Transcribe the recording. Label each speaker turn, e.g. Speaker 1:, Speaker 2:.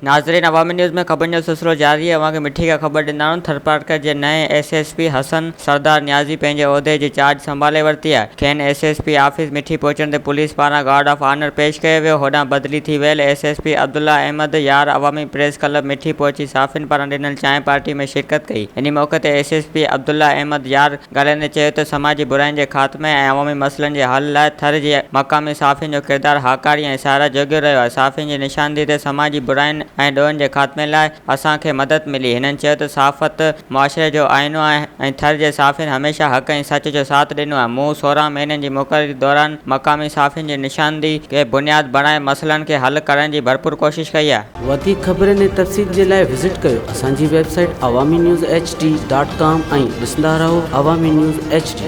Speaker 1: ناظرين عوامي نيوز ۾ خبرن جو سلسلو جاري آهي اوهان کي مٺي کان خبر ڏيندا آهيون ٿرپارڪر جي نئين S S P Hassan Sardar Niazi پنهنجي عهدي جي چارج سنڀالي ورتي آهي کين S S P office Mithi پهچڻ تي پوليس پاران گارڊ آف آنر پيش ڪيو ويو هوڏانهن بدلي ٿي ويل S S P Abdullah Ahmed Yar Awami press club Mithi پهچي صحافين پاران ڏنل چانهه پارٽي ۾ شرڪت ڪئي انهي موقعي تي S S P Abdullah Ahmed Yar ڳالهائيندي چيو ته سماجي براين جي خاتمي ۽ عوامي مسئلن جي حل لاء ٿر جي مقامي صحافين جو ڪردار هاڪاري ۽ ساراهه جوڳيو رهيو آهي، صحافين جي نشاندهي تي سماجي براين ۽ ڏوهن جي خاتمي لاء اسان کي مدد ملي، هنن چيو ته صحافت معاشري جو آئينو آهي ۽ ٿر جي صحافين هميشه حق ۽ سچ جو ساٿ ڏنو آهي، مون 16 مهينن جي مقرري دوران مقامي صحافين جي نشاندهي کي بنياد بڻائي مسئلن کي حل ڪرڻ جي ڀرپور ڪوشش ڪئي آهي.
Speaker 2: وڌيڪ خبرن ۽ تفصيل جي لاء وزٽ ڪيو اسان جي website Awami news H D dot com ۽ ڏسندا رهو عوامي نيوز ايڇ ڊي.